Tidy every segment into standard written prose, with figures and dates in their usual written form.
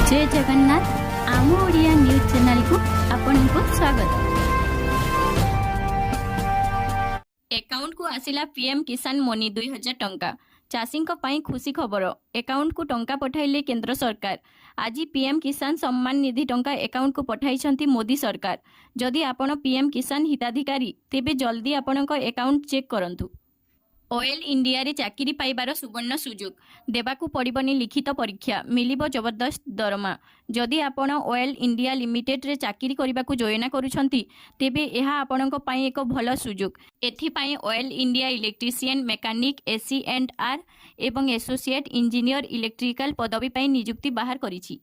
ଜୟ ଜଗନ୍ନାଥ। ଆମ ଓଡ଼ିଆ ନ୍ୟୁଜ୍ ଚ୍ୟାନେଲକୁ ଆପଣଙ୍କୁ ସ୍ୱାଗତ। ଆକାଉଣ୍ଟକୁ ଆସିଲା ପିଏମ୍ କିଷାନ ମନି 2000 ଟଙ୍କା। ଚାଷୀଙ୍କ ପାଇଁ ଖୁସି ଖବର। ଆକାଉଣ୍ଟକୁ ଟଙ୍କା ପଠାଇଲେ କେନ୍ଦ୍ର ସରକାର। ଆଜି ପିଏମ୍ କିଷାନ ସମ୍ମାନ ନିଧି ଟଙ୍କା ଆକାଉଣ୍ଟକୁ ପଠାଇଛନ୍ତି ମୋଦି ସରକାର। ଯଦି ଆପଣ ପିଏମ୍ କିଷାନ ହିତାଧିକାରୀ, ତେବେ ଜଲ୍ଦି ଆପଣଙ୍କ ଆକାଉଣ୍ଟ ଚେକ୍ କରନ୍ତୁ। ଅଏଲ୍ ଇଣ୍ଡିଆରେ ଚାକିରି ପାଇବାର ସୁବର୍ଣ୍ଣ ସୁଯୋଗ। ଦେବାକୁ ପଡ଼ିବନି ଲିଖିତ ପରୀକ୍ଷା, ମିଳିବ ଜବରଦସ୍ତ ଦରମା। ଯଦି ଆପଣ ଅଏଲ୍ ଇଣ୍ଡିଆ ଲିମିଟେଡରେ ଚାକିରି କରିବାକୁ ଯୋଜନା କରୁଛନ୍ତି, ତେବେ ଏହା ଆପଣଙ୍କ ପାଇଁ ଏକ ଭଲ ସୁଯୋଗ। ଏଥିପାଇଁ oil India electrician, mechanic, AC and R ଏବଂ ଆସୋସିଏଟ୍ ଇଞ୍ଜିନିୟର ଇଲେକ୍ଟ୍ରିକାଲ ପଦବୀ ପାଇଁ ନିଯୁକ୍ତି ବାହାର କରିଛି।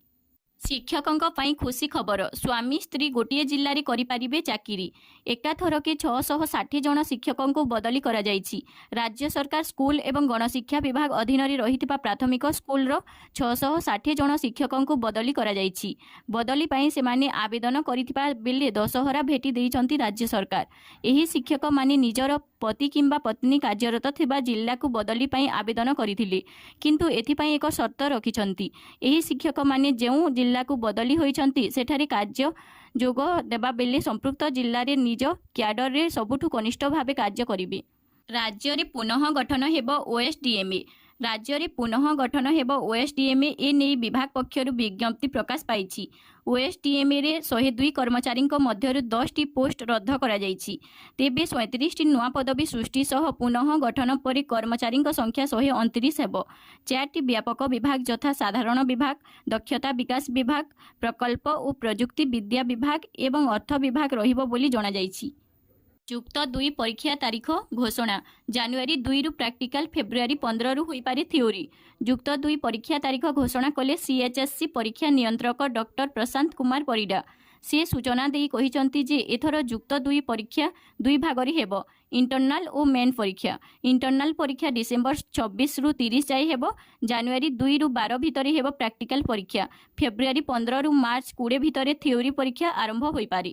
ଶିକ୍ଷକଙ୍କ ପାଇଁ ଖୁସି ଖବର। ସ୍ୱାମୀ ସ୍ତ୍ରୀ ଗୋଟିଏ ଜିଲ୍ଲାରେ କରିପାରିବେ ଚାକିରି। ଏକାଥରକେ 660 ଜଣ ଶିକ୍ଷକଙ୍କୁ ବଦଳି କରାଯାଇଛି। ରାଜ୍ୟ ସରକାର ସ୍କୁଲ ଏବଂ ଗଣଶିକ୍ଷା ବିଭାଗ ଅଧୀନରେ ରହିଥିବା ପ୍ରାଥମିକ ସ୍କୁଲର 660 ଜଣ ଶିକ୍ଷକଙ୍କୁ ବଦଳି କରାଯାଇଛି। ବଦଳି ପାଇଁ ସେମାନେ ଆବେଦନ କରିଥିବା ବେଳେ ଦଶହରା ଭେଟି ଦେଇଛନ୍ତି ରାଜ୍ୟ ସରକାର। ଏହି ଶିକ୍ଷକମାନେ ନିଜର ପତି କିମ୍ବା ପତ୍ନୀ କାର୍ଯ୍ୟରତ ଥିବା ଜିଲ୍ଲାକୁ ବଦଳି ପାଇଁ ଆବେଦନ କରିଥିଲେ। କିନ୍ତୁ ଏଥିପାଇଁ ଏକ ସର୍ତ୍ତ ରଖିଛନ୍ତି। ଏହି ଶିକ୍ଷକମାନେ ଯେଉଁ ଜିଲ୍ଲାକୁ ବଦଳି ହୋଇଛନ୍ତି, ସେଠାରେ କାର୍ଯ୍ୟ ଯୋଗ ଦେବା ବେଳେ ସମ୍ପୃକ୍ତ ଜିଲ୍ଲାରେ ନିଜ କ୍ୟାଡରରେ ସବୁଠୁ କନିଷ୍ଠ ଭାବେ କାର୍ଯ୍ୟ କରିବେ। ରାଜ୍ୟରେ ପୁନଃ ଗଠନ ହେବ ଓଏସଡିଏମଏ। ରାଜ୍ୟରେ ପୁନଃ ଗଠନ ହେବ ଓଏସଡିଏମଏ। ଏ ନେଇ ବିଭାଗ ପକ୍ଷରୁ ବିଜ୍ଞପ୍ତି ପ୍ରକାଶ ପାଇଛି। ଓଏସଡିଏମଏରେ 102 କର୍ମଚାରୀଙ୍କ ମଧ୍ୟରୁ 10ଟି ପୋଷ୍ଟ ରଦ୍ଦ କରାଯାଇଛି। ତେବେ 37ଟି ନୂଆ ପଦବୀ ସୃଷ୍ଟି ସହ ପୁନଃ ଗଠନ ପରେ କର୍ମଚାରୀଙ୍କ ସଂଖ୍ୟା 129 ହେବ। ଚାରିଟି ବ୍ୟାପକ ବିଭାଗ ଯଥା ସାଧାରଣ ବିଭାଗ, ଦକ୍ଷତା ବିକାଶ ବିଭାଗ, ପ୍ରକଳ୍ପ ଓ ପ୍ରଯୁକ୍ତି ବିଦ୍ୟା ବିଭାଗ ଏବଂ ଅର୍ଥ ବିଭାଗ ରହିବ ବୋଲି ଜଣାଯାଇଛି। ଯୁକ୍ତ ଦୁଇ ପରୀକ୍ଷା ତାରିଖ ଘୋଷଣା। ଜାନୁଆରୀ 2ରୁ ପ୍ରାକ୍ଟିକାଲ, ଫେବୃଆରୀ 15ରୁ ହୋଇପାରେ ଥିଓରି। ଯୁକ୍ତ ଦୁଇ ପରୀକ୍ଷା ତାରିଖ ଘୋଷଣା କଲେ ସିଏଚ୍ଏସ୍ଇ ପରୀକ୍ଷା ନିୟନ୍ତ୍ରକ ଡକ୍ଟର ପ୍ରଶାନ୍ତ କୁମାର ପରିଡ଼ା। ସେ ସୂଚନା ଦେଇ କହିଛନ୍ତି ଯେ ଏଥର ଯୁକ୍ତ ଦୁଇ ପରୀକ୍ଷା ଦୁଇ ଭାଗରେ ହେବ, ଇଣ୍ଟରନାଲ ଓ ମେନ୍ ପରୀକ୍ଷା। ଇଣ୍ଟରନାଲ ପରୀକ୍ଷା ଡିସେମ୍ବର 26ରୁ 30 ଯାଏ ହେବ। ଜାନୁଆରୀ 2ରୁ 12 ଭିତରେ ହେବ ପ୍ରାକ୍ଟିକାଲ ପରୀକ୍ଷା। ଫେବୃଆରୀ 15ରୁ ମାର୍ଚ୍ଚ 20 ଭିତରେ ଥିଓରି ପରୀକ୍ଷା ଆରମ୍ଭ ହୋଇପାରେ।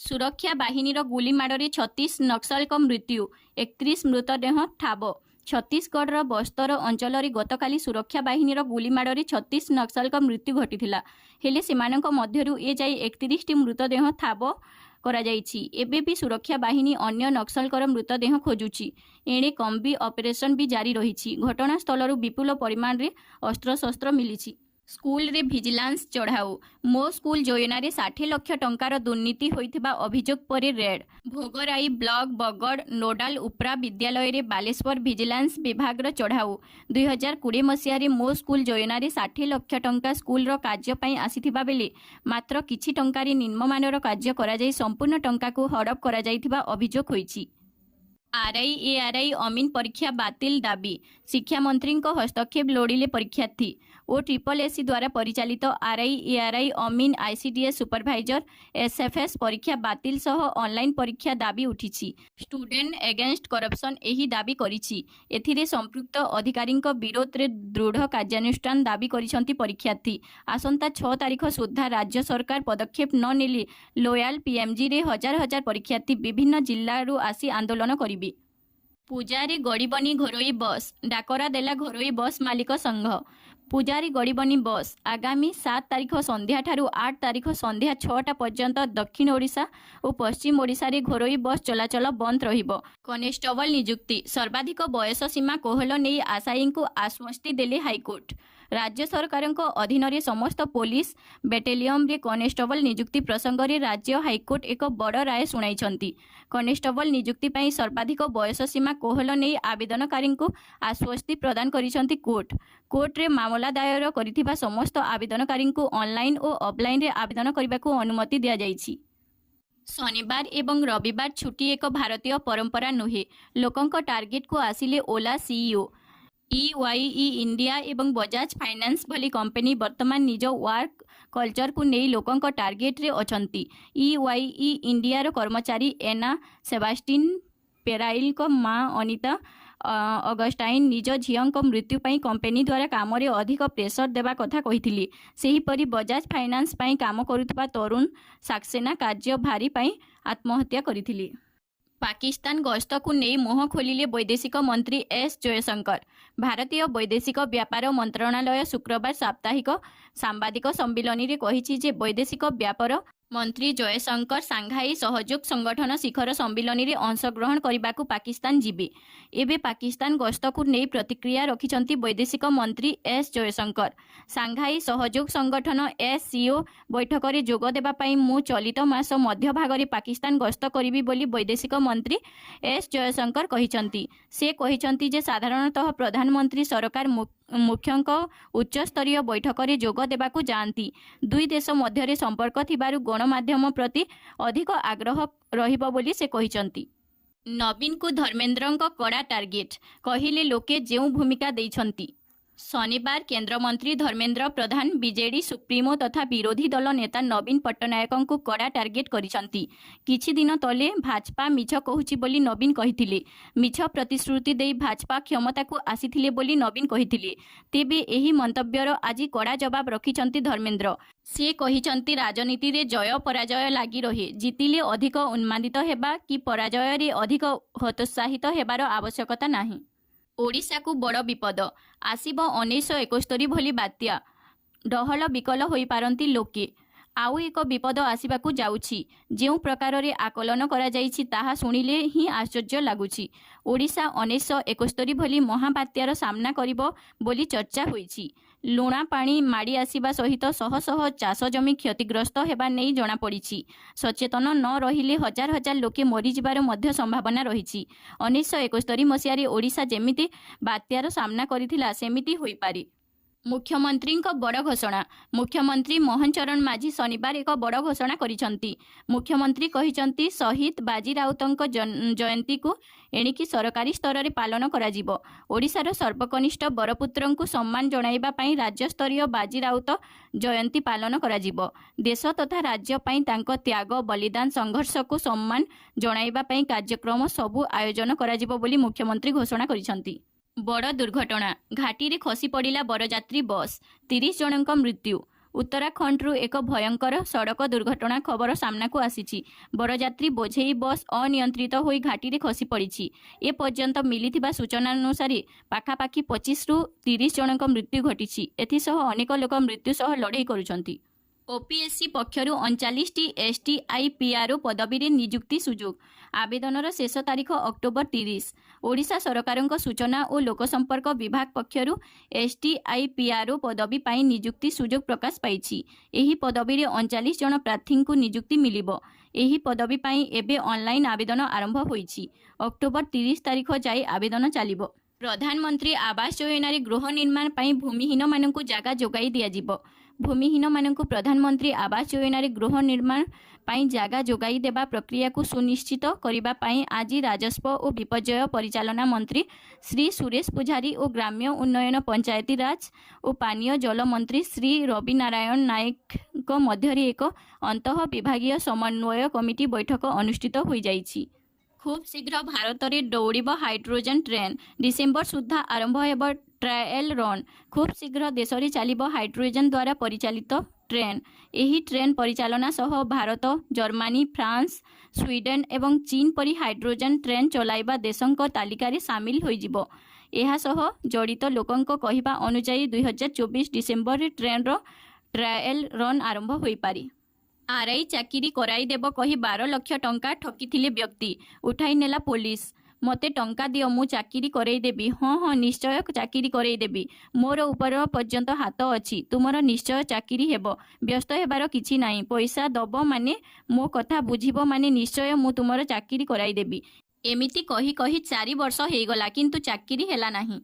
ସୁରକ୍ଷା ବାହିନୀର ଗୁଳିମାଡ଼ରେ 36 ନକ୍ସଲଙ୍କ ମୃତ୍ୟୁ, 31 ମୃତଦେହ ଠାବ। ଛତିଶଗଡ଼ର ବସ୍ତର ଅଞ୍ଚଳରେ ଗତକାଲି ସୁରକ୍ଷା ବାହିନୀର ଗୁଳିମାଡ଼ରେ 36 ନକ୍ସଲଙ୍କ ମୃତ୍ୟୁ ଘଟିଥିଲା। ହେଲେ ସେମାନଙ୍କ ମଧ୍ୟରୁ ଏଯାଏ 31ଟି ମୃତଦେହ ଠାବ କରାଯାଇଛି। ଏବେ ବି ସୁରକ୍ଷା ବାହିନୀ ଅନ୍ୟ ନକ୍ସଲଙ୍କର ମୃତଦେହ ଖୋଜୁଛି। ଏଣେ କମ୍ବି ଅପରେସନ ବି ଜାରି ରହିଛି। ଘଟଣାସ୍ଥଳରୁ ବିପୁଳ ପରିମାଣରେ ଅସ୍ତ୍ରଶସ୍ତ୍ର ମିଳିଛି। ସ୍କୁଲରେ ଭିଜିଲାନ୍ସ ଚଢ଼ାଉ। ମୋ ସ୍କୁଲ ଯୋଜନାରେ 60 ଲକ୍ଷ ଟଙ୍କାର ଦୁର୍ନୀତି ହୋଇଥିବା ଅଭିଯୋଗ ପରେ raid. Bhograi block Bagad nodal ଉପରା ବିଦ୍ୟାଳୟରେ ବାଲେଶ୍ୱର ଭିଜିଲାନ୍ସ ବିଭାଗର ଚଢ଼ାଉ। 2020 ମସିହାରେ ମୋ ସ୍କୁଲ ଯୋଜନାରେ 60 ଲକ୍ଷ ଟଙ୍କା ସ୍କୁଲର କାର୍ଯ୍ୟ ପାଇଁ ଆସିଥିବା ବେଳେ ମାତ୍ର କିଛି ଟଙ୍କାରେ ନିମ୍ନମାନର କାର୍ଯ୍ୟ କରାଯାଇ ସମ୍ପୂର୍ଣ୍ଣ ଟଙ୍କାକୁ ହଡପ କରାଯାଇଥିବା ଅଭିଯୋଗ ହୋଇଛି। ଆର୍ଆଇ, ଏଆର୍ଆଇ, ଅମିନ ପରୀକ୍ଷା ବାତିଲ ଦାବି। ଶିକ୍ଷାମନ୍ତ୍ରୀଙ୍କ ହସ୍ତକ୍ଷେପ ଲୋଡ଼ିଲେ ପରୀକ୍ଷାର୍ଥୀ। ଓ ଟ୍ରିପଲ୍ ଏସ୍ସି ଦ୍ୱାରା ପରିଚାଳିତ ଆର୍ଆଇ, ଏଆର୍ଆଇ, ଅମିନ, ଆଇସିଡିଏସ୍ ସୁପରଭାଇଜର, ଏସ୍ଏଫ୍ଏସ୍ ପରୀକ୍ଷା ବାତିଲ ସହ ଅନଲାଇନ୍ ପରୀକ୍ଷା ଦାବି ଉଠିଛି। ଷ୍ଟୁଡେଣ୍ଟ ଏଗେନଷ୍ଟ କରପ୍ସନ୍ ଏହି ଦାବି କରିଛି। ଏଥିରେ ସମ୍ପୃକ୍ତ ଅଧିକାରୀଙ୍କ ବିରୋଧରେ ଦୃଢ଼ କାର୍ଯ୍ୟାନୁଷ୍ଠାନ ଦାବି କରିଛନ୍ତି ପରୀକ୍ଷାର୍ଥୀ। ଆସନ୍ତା 6 ତାରିଖ ସୁଦ୍ଧା ରାଜ୍ୟ ସରକାର ପଦକ୍ଷେପ ନ ନେଲେ ଲୋୟର ପିଏମ୍ଜିରେ ହଜାର ହଜାର ପରୀକ୍ଷାର୍ଥୀ ବିଭିନ୍ନ ଜିଲ୍ଲାରୁ ଆସି ଆନ୍ଦୋଳନ କରିବେ। ପୂଜାରେ ଗଡ଼ିବନି ଘରୋଇ ବସ୍, ଡାକରା ଦେଲା ଘରୋଇ ବସ୍ ମାଲିକ ସଂଘ। ପୂଜାରେ ଗଡ଼ିବନି ବସ୍। ଆଗାମୀ 7 ତାରିଖ ସନ୍ଧ୍ୟାଠାରୁ 8 ତାରିଖ ସନ୍ଧ୍ୟା 6ଟା ପର୍ଯ୍ୟନ୍ତ ଦକ୍ଷିଣ ଓଡ଼ିଶା ଓ ପଶ୍ଚିମ ଓଡ଼ିଶାରେ ଘରୋଇ ବସ୍ ଚଳାଚଳ ବନ୍ଦ ରହିବ। କନେଷ୍ଟବଳ ନିଯୁକ୍ତି ସର୍ବାଧିକ ବୟସ ସୀମା କୋହଳ ନେଇ ଆଶାୟୀଙ୍କୁ ଆଶ୍ୱସ୍ତି ଦେଲେ ହାଇକୋର୍ଟ। ରାଜ୍ୟ ସରକାରଙ୍କ ଅଧୀନରେ ସମସ୍ତ ପୋଲିସ ବାଟାଲିୟନରେ କନେଷ୍ଟବଳ ନିଯୁକ୍ତି ପ୍ରସଙ୍ଗରେ ରାଜ୍ୟ ହାଇକୋର୍ଟ ଏକ ବଡ଼ ରାୟ ଶୁଣାଇଛନ୍ତି। କନେଷ୍ଟବଳ ନିଯୁକ୍ତି ପାଇଁ ସର୍ବାଧିକ ବୟସ ସୀମା କୋହଳ ନେଇ ଆବେଦନକାରୀଙ୍କୁ ଆଶ୍ୱସ୍ତି ପ୍ରଦାନ କରିଛନ୍ତି କୋର୍ଟ। କୋର୍ଟରେ ମାମଲା ଦାୟର କରିଥିବା ସମସ୍ତ ଆବେଦନକାରୀଙ୍କୁ ଅନଲାଇନ୍ ଓ ଅଫଲାଇନରେ ଆବେଦନ କରିବାକୁ ଅନୁମତି ଦିଆଯାଇଛି। ଶନିବାର ଏବଂ ରବିବାର ଛୁଟି ଏକ ଭାରତୀୟ ପରମ୍ପରା ନୁହେଁ, ଲୋକଙ୍କ ଟାର୍ଗେଟକୁ ଆସିଲେ ଓଲା ସିଇଓ। ଇୱାଇ ଇଣ୍ଡିଆ ଏବଂ ବଜାଜ ଫାଇନାନ୍ସ ଭଳି କମ୍ପାନୀ ବର୍ତ୍ତମାନ ନିଜ ୱାର୍କ କଲଚରକୁ ନେଇ ଲୋକଙ୍କ ଟାର୍ଗେଟରେ ଅଛନ୍ତି। ଇୱାଇ ଇଣ୍ଡିଆର କର୍ମଚାରୀ ଏନା ସେବାଷ୍ଟିନ୍ ପେରାଇଲଙ୍କ ମା ଅନିତା ଅଗଷ୍ଟାଇନ୍ ନିଜ ଝିଅଙ୍କ ମୃତ୍ୟୁ ପାଇଁ କମ୍ପାନୀ ଦ୍ୱାରା କାମରେ ଅଧିକ ପ୍ରେସର ଦେବା କଥା କହିଥିଲେ। ସେହିପରି ବଜାଜ ଫାଇନାନ୍ସ ପାଇଁ କାମ କରୁଥିବା ତରୁଣ ସାକ୍ସେନା କାର୍ଯ୍ୟ ଭାରି ପାଇଁ ଆତ୍ମହତ୍ୟା କରିଥିଲେ। ପାକିସ୍ତାନ ଗସ୍ତକୁ ନେଇ ମୁହଁ ଖୋଲିଲେ ବୈଦେଶିକ ମନ୍ତ୍ରୀ ଏସ୍ ଜୟଶଙ୍କର। ଭାରତୀୟ ବୈଦେଶିକ ବ୍ୟାପାର ମନ୍ତ୍ରଣାଳୟ ଶୁକ୍ରବାର ସାପ୍ତାହିକ ସାମ୍ବାଦିକ ସମ୍ମିଳନୀରେ କହିଛି ଯେ ବୈଦେଶିକ ବ୍ୟାପାର ମନ୍ତ୍ରୀ ଜୟଶଙ୍କର ସାଂଘାଇ ସହଯୋଗ ସଂଗଠନ ଶିଖର ସମ୍ମିଳନୀରେ ଅଂଶଗ୍ରହଣ କରିବାକୁ ପାକିସ୍ତାନ ଯିବେ। ଏବେ ପାକିସ୍ତାନ ଗସ୍ତକୁ ନେଇ ପ୍ରତିକ୍ରିୟା ରଖିଛନ୍ତି ବୈଦେଶିକ ମନ୍ତ୍ରୀ ଏସ୍ ଜୟଶଙ୍କର। ସାଂଘାଇ ସହଯୋଗ ସଂଗଠନ, ଏସସିଓ ବୈଠକରେ ଯୋଗ ଦେବା ପାଇଁ ମୁଁ ଚଳିତ ମାସ ମଧ୍ୟଭାଗରେ ପାକିସ୍ତାନ ଗସ୍ତ କରିବି ବୋଲି ବୈଦେଶିକ ମନ୍ତ୍ରୀ ଏସ୍ ଜୟଶଙ୍କର କହିଛନ୍ତି। ସେ କହିଛନ୍ତି ଯେ ସାଧାରଣତଃ ପ୍ରଧାନମନ୍ତ୍ରୀ ସରକାର ମୁଖ୍ୟଙ୍କ ଉଚ୍ଚସ୍ତରୀୟ ବୈଠକରେ ଯୋଗ ଦେବାକୁ ଯାଆନ୍ତି। ଦୁଇ ଦେଶ ମଧ୍ୟରେ ସମ୍ପର୍କ ଥିବାରୁ ଗଣମାଧ୍ୟମ ପ୍ରତି ଅଧିକ ଆଗ୍ରହ ରହିବ ବୋଲି ସେ କହିଛନ୍ତି। ନବୀନଙ୍କୁ ଧର୍ମେନ୍ଦ୍ରଙ୍କ କଡ଼ା ଟାର୍ଗେଟ, କହିଲେ ଲୋକେ ଯେଉଁ ଭୂମିକା ଦେଇଛନ୍ତି। ଶନିବାର କେନ୍ଦ୍ରମନ୍ତ୍ରୀ ଧର୍ମେନ୍ଦ୍ର ପ୍ରଧାନ ବିଜେଡି ସୁପ୍ରିମୋ ତଥା ବିରୋଧୀ ଦଳ ନେତା ନବୀନ ପଟ୍ଟନାୟକଙ୍କୁ କଡ଼ା ଟାର୍ଗେଟ କରିଛନ୍ତି। କିଛି ଦିନ ତଳେ ଭାଜପା ମିଛ କହୁଛି ବୋଲି ନବୀନ କହିଥିଲେ। ମିଛ ପ୍ରତିଶ୍ରୁତି ଦେଇ ଭାଜପା କ୍ଷମତାକୁ ଆସିଥିଲେ ବୋଲି ନବୀନ କହିଥିଲେ। ତେବେ ଏହି ମନ୍ତବ୍ୟର ଆଜି କଡ଼ା ଜବାବ ରଖିଛନ୍ତି ଧର୍ମେନ୍ଦ୍ର। ସେ କହିଛନ୍ତି, ରାଜନୀତିରେ ଜୟ ପରାଜୟ ଲାଗି ରହେ। ଜିତିଲେ ଅଧିକ ଉନ୍ମାଦିତ ହେବା କି ପରାଜୟରେ ଅଧିକ ହତୋତ୍ସାହିତ ହେବାର ଆବଶ୍ୟକତା ନାହିଁ। ଓଡ଼ିଶାକୁ ବଡ଼ ବିପଦ। ଆସିବ 1971 ଭଳି ବାତ୍ୟା। ଡହଳ ବିକଳ ହୋଇପାରନ୍ତି ଲୋକେ। ଆଉ ଏକ ବିପଦ ଆସିବାକୁ ଯାଉଛି। ଯେଉଁ ପ୍ରକାରରେ ଆକଳନ କରାଯାଇଛି, ତାହା ଶୁଣିଲେ ହିଁ ଆଶ୍ଚର୍ଯ୍ୟ ଲାଗୁଛି। ଓଡ଼ିଶା 1971 ଭଳି ମହାବାତ୍ୟାର ସାମ୍ନା କରିବ ବୋଲି ଚର୍ଚ୍ଚା ହୋଇଛି। ଲୁଣା ପାଣି ମାଡ଼ି ଆସିବା ସହିତ ଶହ ଶହ ଚାଷ ଜମି କ୍ଷତିଗ୍ରସ୍ତ ହେବା ନେଇ ଜଣାପଡ଼ିଛି। ସଚେତନ ନ ରହିଲେ ହଜାର ହଜାର ଲୋକେ ମରିଯିବାର ମଧ୍ୟ ସମ୍ଭାବନା ରହିଛି। 1971 ମସିହାରେ ଓଡ଼ିଶା ଯେମିତି ବାତ୍ୟାର ସାମ୍ନା କରିଥିଲା, ସେମିତି ହୋଇପାରେ। ମୁଖ୍ୟମନ୍ତ୍ରୀଙ୍କ ବଡ଼ ଘୋଷଣା। ମୁଖ୍ୟମନ୍ତ୍ରୀ ମୋହନ ଚରଣ ମାଝୀ ଶନିବାର ଏକ ବଡ଼ ଘୋଷଣା କରିଛନ୍ତି। ମୁଖ୍ୟମନ୍ତ୍ରୀ କହିଛନ୍ତି, ଶହୀଦ ବାଜି ରାଉତଙ୍କ ଜୟନ୍ତୀକୁ ଏଣିକି ସରକାରୀ ସ୍ତରରେ ପାଳନ କରାଯିବ। ଓଡ଼ିଶାର ସର୍ବକନିଷ୍ଠ ବରପୁତ୍ରଙ୍କୁ ସମ୍ମାନ ଜଣାଇବା ପାଇଁ ରାଜ୍ୟସ୍ତରୀୟ ବାଜି ରାଉତ ଜୟନ୍ତୀ ପାଳନ କରାଯିବ। ଦେଶ ତଥା ରାଜ୍ୟ ପାଇଁ ତାଙ୍କ ତ୍ୟାଗ, ବଳିଦାନ, ସଂଘର୍ଷକୁ ସମ୍ମାନ ଜଣାଇବା ପାଇଁ କାର୍ଯ୍ୟକ୍ରମ ସବୁ ଆୟୋଜନ କରାଯିବ ବୋଲି ମୁଖ୍ୟମନ୍ତ୍ରୀ ଘୋଷଣା କରିଛନ୍ତି। ବଡ଼ ଦୁର୍ଘଟଣା। ଘାଟିରେ ଖସି ପଡ଼ିଲା ବରଯାତ୍ରୀ ବସ୍, 30 ଜଣଙ୍କ ମୃତ୍ୟୁ। ଉତ୍ତରାଖଣ୍ଡରୁ ଏକ ଭୟଙ୍କର ସଡ଼କ ଦୁର୍ଘଟଣା ଖବର ସାମ୍ନାକୁ ଆସିଛି। ବରଯାତ୍ରୀ ବୋଝେଇ ବସ୍ ଅନିୟନ୍ତ୍ରିତ ହୋଇ ଘାଟିରେ ଖସି ପଡ଼ିଛି। ଏ ପର୍ଯ୍ୟନ୍ତ ମିଳିଥିବା ସୂଚନାନୁସାରେ ପାଖାପାଖି 25ରୁ 30 ଜଣଙ୍କ ମୃତ୍ୟୁ ଘଟିଛି। ଏଥିସହ ଅନେକ ଲୋକ ମୃତ୍ୟୁ ସହ ଲଢ଼େଇ କରୁଛନ୍ତି। ଓପିଏସସି ପକ୍ଷରୁ 39ଟି ଏସଟିଆଇ ପିଆରଓ ପଦବୀରେ ନିଯୁକ୍ତି ସୁଯୋଗ। ଆବେଦନର ଶେଷ ତାରିଖ ଅକ୍ଟୋବର 30। ଓଡ଼ିଶା ସରକାରଙ୍କ ସୂଚନା ଓ ଲୋକସମ୍ପର୍କ ବିଭାଗ ପକ୍ଷରୁ ଏସଟିଆଇ ପିଆରଓ ପଦବୀ ପାଇଁ ନିଯୁକ୍ତି ସୁଯୋଗ ପ୍ରକାଶ ପାଇଛି। ଏହି ପଦବୀରେ 39 ଜଣ ପ୍ରାର୍ଥୀଙ୍କୁ ନିଯୁକ୍ତି ମିଳିବ। ଏହି ପଦବୀ ପାଇଁ ଏବେ ଅନଲାଇନ୍ ଆବେଦନ ଆରମ୍ଭ ହୋଇଛି। ଅକ୍ଟୋବର 30 ତାରିଖ ଯାଏ ଆବେଦନ ଚାଲିବ। ପ୍ରଧାନମନ୍ତ୍ରୀ ଆବାସ ଯୋଜନାରେ ଗୃହ ନିର୍ମାଣ ପାଇଁ ଭୂମିହୀନମାନଙ୍କୁ ଜାଗା ଯୋଗାଇ ଦିଆଯିବ। ଭୂମିହୀନମାନଙ୍କୁ ପ୍ରଧାନମନ୍ତ୍ରୀ ଆବାସ ଯୋଜନାରେ ଗୃହ ନିର୍ମାଣ ପାଇଁ ଜାଗା ଯୋଗାଇ ଦେବା ପ୍ରକ୍ରିୟାକୁ ସୁନିଶ୍ଚିତ କରିବା ପାଇଁ ଆଜି ରାଜସ୍ୱ ଓ ବିପର୍ଯ୍ୟୟ ପରିଚାଳନା ମନ୍ତ୍ରୀ ଶ୍ରୀ ସୁରେଶ ପୂଜାରୀ ଓ ଗ୍ରାମ୍ୟ ଉନ୍ନୟନ, ପଞ୍ଚାୟତିରାଜ ଓ ପାନୀୟ ଜଳ ମନ୍ତ୍ରୀ ଶ୍ରୀ ରବି ନାରାୟଣ ନାୟକଙ୍କ ମଧ୍ୟରେ ଏକ ଅନ୍ତଃ ବିଭାଗୀୟ ସମନ୍ୱୟ କମିଟି ବୈଠକ ଅନୁଷ୍ଠିତ ହୋଇଯାଇଛି। ଖୁବ୍ ଶୀଘ୍ର ଭାରତରେ ଦୌଡ଼ିବ ହାଇଡ୍ରୋଜେନ୍ ଟ୍ରେନ୍, ଡିସେମ୍ବର ସୁଦ୍ଧା ଆରମ୍ଭ ହେବ ଟ୍ରାଏଲ୍ ରନ୍। ଖୁବ୍ ଶୀଘ୍ର ଦେଶରେ ଚାଲିବ ହାଇଡ୍ରୋଜେନ୍ ଦ୍ୱାରା ପରିଚାଳିତ ଟ୍ରେନ୍। ଏହି ଟ୍ରେନ୍ ପରିଚାଳନା ସହ ଭାରତ ଜର୍ମାନୀ, ଫ୍ରାନ୍ସ, ସ୍ୱିଡେନ୍ ଏବଂ ଚୀନ୍ ପରି ହାଇଡ୍ରୋଜେନ୍ ଟ୍ରେନ୍ ଚଳାଇବା ଦେଶଙ୍କ ତାଲିକାରେ ସାମିଲ ହୋଇଯିବ। ଏହା ସହ ଜଡ଼ିତ ଲୋକଙ୍କ କହିବା ଅନୁଯାୟୀ, 2024 ଡିସେମ୍ବରରେ ଟ୍ରେନ୍ର ଟ୍ରାଏଲ୍ ରନ୍ ଆରମ୍ଭ ହୋଇପାରେ। ଆର୍ଆଇ ଚାକିରି କରାଇଦେବ କହି 12 ଲକ୍ଷ ଟଙ୍କା ଠକିଥିଲେ ବ୍ୟକ୍ତି, ଉଠାଇ ନେଲା ପୋଲିସ। ମୋତେ ଟଙ୍କା ଦିଅ, ମୁଁ ଚାକିରି କରେଇଦେବି। ହଁ ହଁ, ନିଶ୍ଚୟ ଚାକିରି କରେଇଦେବି। ମୋର ଉପର ପର୍ଯ୍ୟନ୍ତ ହାତ ଅଛି। ତୁମର ନିଶ୍ଚୟ ଚାକିରି ହେବ। ବ୍ୟସ୍ତ ହେବାର କିଛି ନାହିଁ। ପଇସା ଦବ ମାନେ, ମୋ କଥା ବୁଝିବ ମାନେ ନିଶ୍ଚୟ ମୁଁ ତୁମର ଚାକିରି କରାଇଦେବି। ଏମିତି କହି କହି 4 ବର୍ଷ ହେଇଗଲା, କିନ୍ତୁ ଚାକିରି ହେଲା ନାହିଁ।